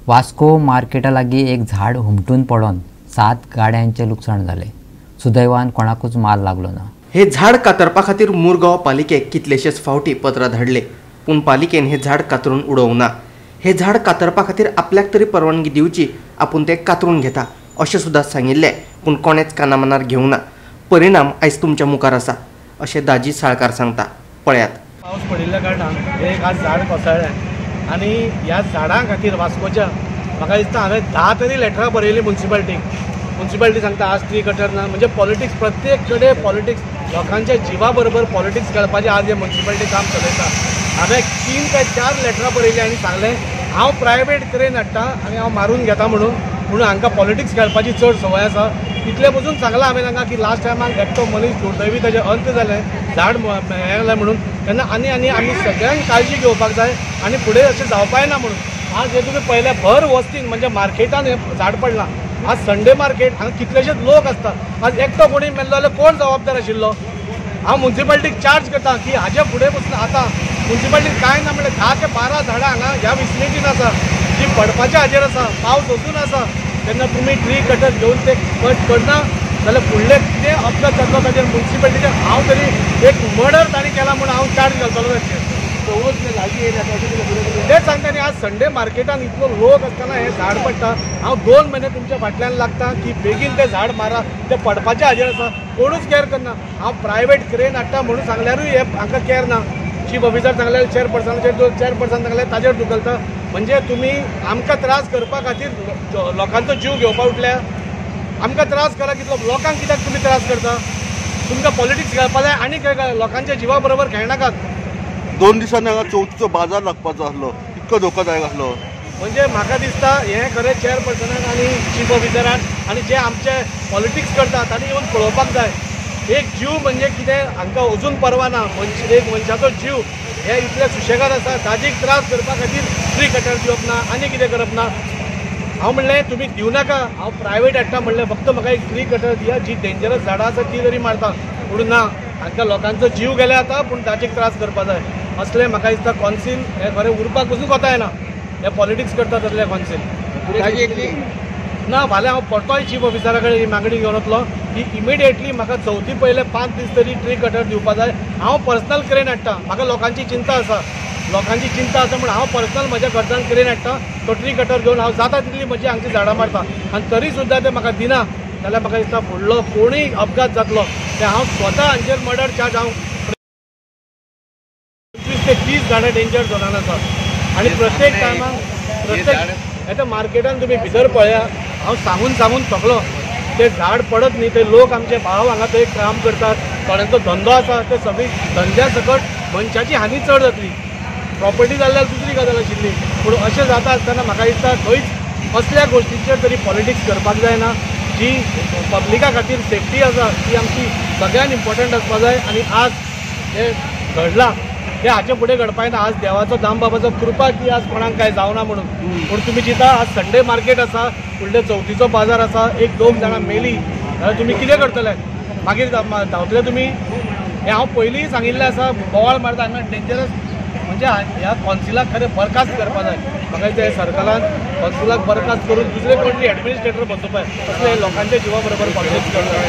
वास्को मार्केटा लागीं एक झाड हुमटून पडून 7 गाड्यांचें लुकसाण जालें. सुदैवान कोणाकूच माल लागलो ना. हे झाड कातरपा खातीर मुरगांव पालिकेक कितलेशेच फावटी पत्र धाडले, पूण पालिकेन हे झाड कातरून उडोवंक ना. हे झाड कातरपा खातीर आपल्याक तरी परवानगी दिवची, आपूण ते कातरून घेता अशें सुद्दां सांगिल्लें, पूण कोणेच कानामनार घेवंक ना. परिणाम आयज तुमच्या मुखार आसा अशें दाजी साळकार सांगता. पळयात, पावस पडिल्ल्या कारणान हे एक आज झाड कोसळ्ळें आनी ह्या झाडां खातीर वास्कोच्या म्हाका दिसता हांवें 10 तरी लेटरां बरयलीं मुन्सिपाल्टीक. मुन्सिपाल्टी सांगता आज ट्री कटर ना, म्हणजे पॉलिटिक्स, प्रत्येक कडेन पॉलिटिक्स, लोकांच्या जिवा बरोबर पॉलिटिक्स खेळपाचें आज हे मुन्सिपाल्टी काम चलयता. हांवें 3 काय 4 लेटरां बरयलीं आनी सांगलें हांव प्रायवेट क्रेन हाडटा आनी हांव मारून घेता म्हणून, म्हणून हांकां पॉलिटिक्स खेळपाची चड संवय आसा. इतलें पसून सांगलां हांवें तांकां की लास्ट टायमाक एकटो मनीस दुर्दैवी ताजें अंत जालें, झाड हें जालें म्हणून. तेन्ना आनी आनी आमी सगळ्यांक काळजी घेवपाक जाय आनी फुडें अशें जावपाय ना म्हणून. आज हे तुमी पळयलें भर वस्तीन म्हणजे मार्केटान हें झाड पडलां. आज संडे मार्केट, हांगा कितलेशेच लोक आसता. आज एकटो कोणी मेल्लो जाल्यार कोण जबाबदार आशिल्लो? हांव मुन्सिपाल्टीक चार्ज करता की हाजे फुडें पसून आतां मुन्सिपाल्टीक कांय ना म्हणल्यार 10 ते 12 झाडां हांगा ह्या विसिनिटीन आसा जी पडपाच्या हाजेर आसा, पावस वचून आसा. तेन्ना तुमी ट्री कटर घेवन ते कट करना जाल्यार फुडले कितें अपघात जातलो ताजेर मुन्सिपाल्टीचेर हांव तरी एक मर्डर तांणी केला म्हूण हांव चार्ज घालतलो ताचेर. तेच सांगता न्ही, आज संडे मार्केटान इतलो लोक आसतना हें झाड पडटा. हांव 2 म्हयने तुमच्या फाटल्यान लागता की बेगीन तें झाड मारा, तें पडपाचें हाजेर आसा, कोणूच कॅर करना. हांव प्रायवेट क्रेन हाडटा म्हणून सांगल्यारूय हे हांकां कॅर ना. चीफ ऑफिसर सांगल्यार चेअरपर्सनाचेर, चेअरपर्सन सांगल्यार ताजेर धुकलता. म्हणजे तुमी आमकां त्रास करपा खातीर लोकांचो जीव घेवपा उठल्या. आमकां त्रास करा कितलो, लोकांक कित्याक तुमी त्रास करता? तुमकां पॉलिटिक्स खेळपा जाय आनी लोकांच्या जिवा बरोबर खेळनाकात. 2 दिसांनी हांगा चवथीचो बाजार लागपाचो आसलो, इतको धोकादायक आसलो. म्हणजे म्हाका दिसता हें खरें चेअरपर्सनाक आनी चीफ ऑफिसरान आनी जे आमचे पॉलिटिक्स करता तांणी येवन पळोवपाक जाय. एक जीव म्हणजे कितें हांकां अजून परवा ना. एक मनशाचो जीव हे इतले सुशेगाद आसा, ताजीक त्रास करपा खातीर ट्री कटर दिवप ना आनी कितें करप ना. हांव म्हणलें तुमी दिवं नाका, हांव प्रायवेट हाडटा म्हणलें, फक्त म्हाका एक ट्री कटर दिया, जी डेंजरस झाडां आसा ती तरी मारता. पूण ना, हांकां लोकांचो जीव गेले आतां, पूण ताजीक त्रास करपा जाय असलें म्हाका दिसता. कॉन्सील हें खरें उरपाक पसून कोता येना, हे पॉलिटिक्स करता तसले कॉन्सील ना. फाल्यां हांव परतोय चीफ ऑफिसरा कडेन ही मागणी घेवन वतलो की इमिडिएटली म्हाका चवथी पयले 5 दीस तरी ट्री कटर दिवपा जाय. हांव पर्सनल क्रेन हाडटा, म्हाका लोकांची चिंता आसा, लोकांची चिंता आसा म्हूण हांव पर्सनल म्हज्या घरच्यान क्रेन हाडटा, तो ट्री कटर घेवन हांव जाता तितली म्हजी हांगची झाडां मारता. आनी तरी सुद्दां ते म्हाका दिना जाल्यार म्हाका दिसता फुडलो कोणूय अपघात जातलो ते हांव स्वता हांचेर मर्डर चार्ज. हांव 25 ते 30 झाडां डेंजर झोनान आसा आनी प्रत्येक टायमाक प्रत्येक आतां मार्केटान तुमी भितर पळया, हांव सांगून सांगून थकलो. ते झाड पडत न्ही, ते लोक आमचे भाव हांगा थंय काम करतात, थोड्यांचो धंदो आसा, ते सगळी धंद्या सकट मनशाची हानी चड जातली. प्रॉपर्टी जाल्यार दुसरी गजाल आशिल्ली, पूण अशें जाता आसतना म्हाका दिसता खंयच असल्या गोश्टीचेर तरी पॉलिटिक्स करपाक जायना. जी पब्लिका खातीर सेफ्टी आसा ती आमची सगळ्यान इम्पॉर्टंट आसपा जाय. आनी आज हें घडलां तें हाचे फुडें घडपा येना. आज देवाचो दामबाबाचो कृपा की आज कोणाक कांय जावना म्हणून. पूण तुमी चिंता, आज संडे मार्केट आसा, फुडले चवथीचो बाजार आसा, 1-2 जाणां मेली जाल्यार तुमी कितें करतले? मागीर धांवतले तुमी? हें हांव पयलींय सांगिल्लें आसा, बोवाळ मारता हांगा डेंजरस. म्हणजे ह्या कॉन्सिलाक खरें बरखास्त करपा जाय. म्हाका दिसता सरकारान कॉन्सिलाक बरखास्त करून दुसरे कोण तरी एडमिनिस्ट्रेटर बसोवपा जाय. असले लोकांच्या जिवा बरोबर पॉलिटिक्स करता.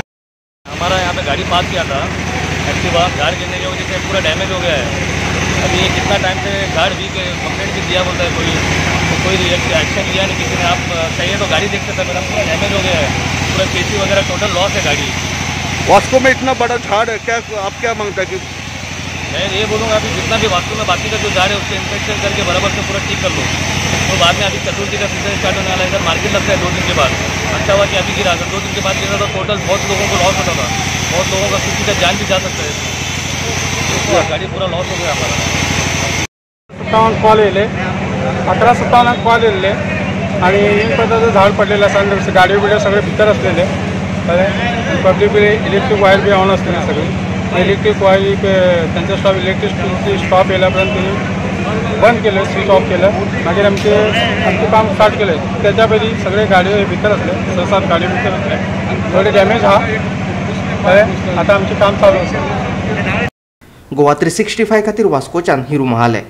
हमारा यहाँ पे गाड़ी पास किया था एक्टिवा, गाड़ी गिरने की वजह से पूरा डैमेज हो गया है. अभी ये कितना टाइम से गार्ड भी कंप्लेंट भी दिया बोलता है, कोई तो कोई एक्शन लिया नहीं किसी ने. आप चाहिए तो गाड़ी देख सकते हैं, मेरा पूरा डैमेज हो गया है, पूरा केसी वगैरह टोटल लॉस है गाड़ी. वास्को में इतना बड़ा झाड़ है, क्या आप क्या मांगता है? कि मैं ये बोलूँगा अभी जितना भी वास्को में बाकी का जो झाड़ है उसको इंस्पेक्शन करके बराबर से पूरा ठीक कर लो. तो बाद में अभी चतुर्थी का सीजन स्टार्ट होने वाला है, इधर मार्केट लगता है 2 दिन के बाद. अच्छा हुआ कि अभी गिरा, अगर 2 दिन के बाद गिरा तो टोटल बहुत लोगों को लॉस होता था, बहुत लोगों का किसी का जान भी जा सकता है. गाड़ी पूरा लॉस हो गया हमारा. 57 कॉल येयले, 11:57 कॉल येयल्ले आनी एक पद्दतीचें झाड पडलेलें आसा आनी गाडयो बिडयो सगळे भितर आसलेले, कळ्ळें. पब्लीक बी इलेक्ट्रीक वायर बी ऑन आसलेली सगळी. इलेक्ट्रीक वायरी त्यांचा स्टॉप इलेक्ट्रिसिटी स्टॉप येयल्या उपरांत तेणी बंद केलं, स्विच ऑफ केलं. मागीर आमचें काम स्टार्ट केलें. त्याच्या पयलीं सगळे गाडयो भितर आसले, 6-7 गाडयो भितर आसले, थोडे डॅमेज आहा, कळ्ळें. आतां आमचें काम चालू आसा. गोवा 365 खातीर वास्कोच्यान हिरू महाले.